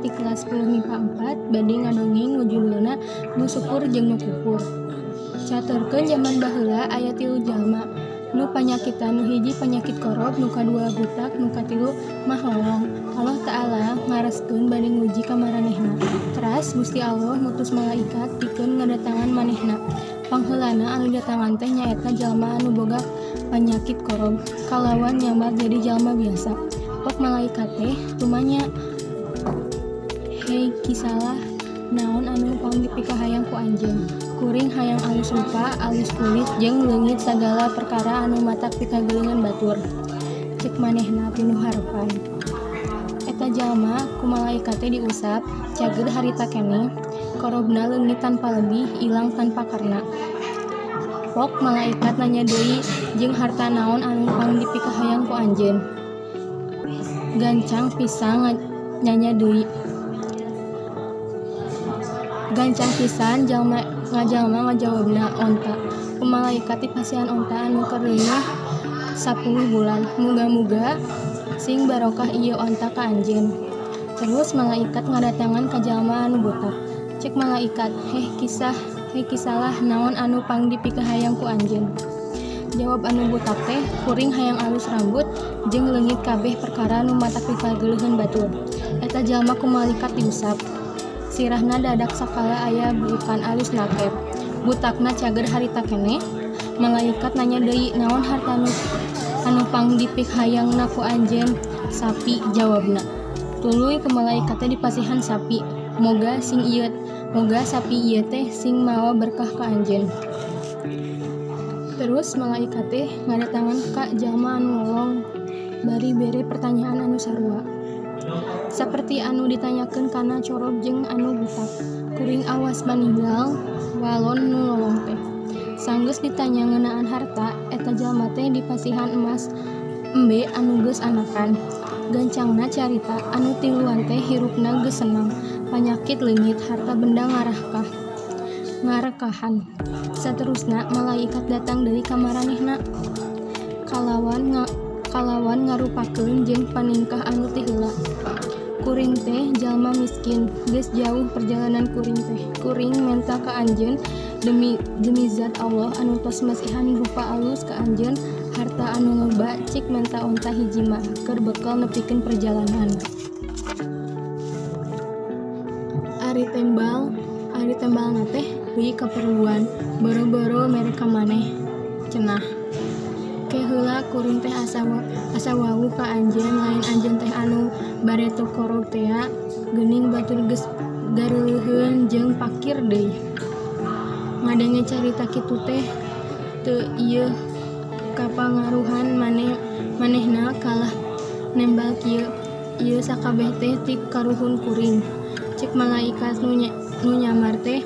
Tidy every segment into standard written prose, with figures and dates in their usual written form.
ti kelas 10 MIPA 4 bade ngadongeng nu judulna Nu Syukur jeung Nu Kufur. Caturkeun jaman baheula aya tilu jalma nu panyakitan, nu hiji panyakit korob, nu kadua butak, nu katilu mah lolong. Allah Ta'ala ngareskeun bade nguji ka maranehna. Teras Gusti Allah ngutus malaikat pikeun ngadatangan manehna. Pangheulana anu didatangan teh nyaeta jalma anu boga panyakit korob kalawan nyamar jadi jalma biasa. Pok malaikat teh tumanya, "Hei kisalah, naon anu pangdipikahayang ku anjeun?" "Kuring hayang alus rupa, alus kulit jeung leungit sagala perkara anu matak pikageuleuhan batur," cek manehna pinuh harepan. Eta jalma ku malaikat teh diusap, cageur harita keneh, korobna leungit tanpa lebih, ilang tanpa karna. Pok malaikat nanya deui, "Jeung harta naon anu pangdipikahayang ku anjeun?" Gancang pisan nanya deui. Gancang pisan jalma ngajawabna, "Onta." Ku malaikat dipasihan onta anu keur leungeuh 10 bulan. "Muga-muga sing barokah ieu onta ka anjeun." Terus malaikat ngadatangan ka jalma anu butak. Cek malaikat, "Heh kisalah, naon anu pangdipikahayang ku anjeun?" Jawab anu butak teh, "Kuring hayang alus rambut jeung leungit kabeh perkara nu matak pikageuleuhan batur." Eta jalma ku malaikat diusap. Sirahna dadak sakala aya buukan alus naker. Butakna cager harita keneh. Malaikat nanya deui, "Naon harta anu pangdipikahayangna ku anjeun?" "Sapi," jawabna. Tuluy ku malaikat teh dipasihan sapi. "Moga sapi ieu teh sing mawa berkah ka anjeun." Terus malaikat teh ngadatangan ka jalma anu lolong bari bere pertanyaan anu sarua saperti anu ditanyakeun kana corob jeung anu butak. "Kuring awas paninggal," walon nu lolong teh. Sanggeus ditanya ngeunaan harta, eta jalma teh dipasihan emas embe anu geus anakan. Gancangna carita, anu tiluan teh hirupna geus senang, panyakit leungit, harta benda ngarekahan. Saterusna malaikat datang deui ka maranehna kalawan ngarupakeun jeung paningkah anu ti heula. "Kuring teh jalma miskin, geus jauh perjalanan kuring teh. Kuring menta ka anjeun demi zat Allah anu tos masihan rupa alus ka anjeun, harta anu loba, cik menta onta hiji mah keur bekel nepikeun perjalanan. Ari tembalna teh deui kaperluan, boro-boro mere ka maneh cenah. Ke heula kuring teh asa wawuh ka anjeun, lain anjeun teh anu bareto korob tea, geuning batur geus gareuleuheun jeung pakir deui. Ngadenge carita kitu teh teu ieu kapangaruhan manehna kalah nembal kieu, 'Ieu sakabeh teh ti karuhun kuring.' Cek malaikat nu nyamar teh,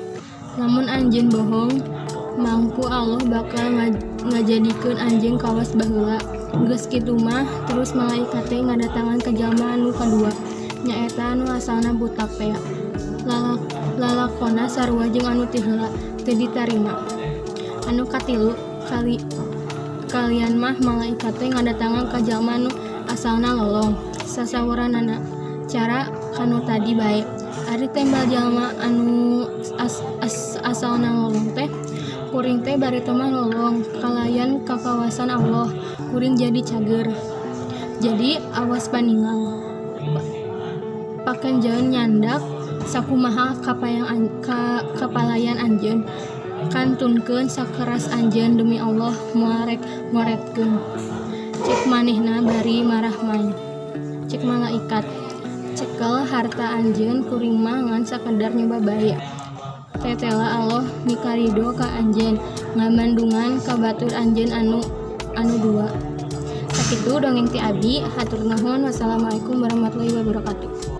'Lamun anjeun bohong mangku Allah bakal ngajadikeun anjeun kawas baheula.' Geus kitu mah terus malaikat teh ngadatangan ka jalma anu kadua, nyaeta anu asalna butak tea. Lalakonna sarua jeung anu ti heula, teu ditarima. Anu katilu kalian mah malaikat teh ngadatangan ka jalma anu asalna lolong. Sasawuranana cara kanu tadi bae. Ari tembal jalma anu asalna lolong teh, 'Kuring teh bareto mah lolong, kalayan kakawasan Allah kuring jadi cager, jadi awas paningal. Pakenjeun nyandak sakumaha kapalayan anjeun, kantunkeun sakeras anjeun, demi Allah moal rek ngoretkeun,' cek manehna bari marahmay. Cek malaikat, 'Cekel harta anjeun, kuring mah ngan sakadar nyoba bae. Tetela Allah mikarido ka anjeun ngamandungan ka batur anjeun anu dua.'" Sakitu dongeng ti abdi, hatur nuhun. Wassalamualaikum warahmatullahi wabarakatuh.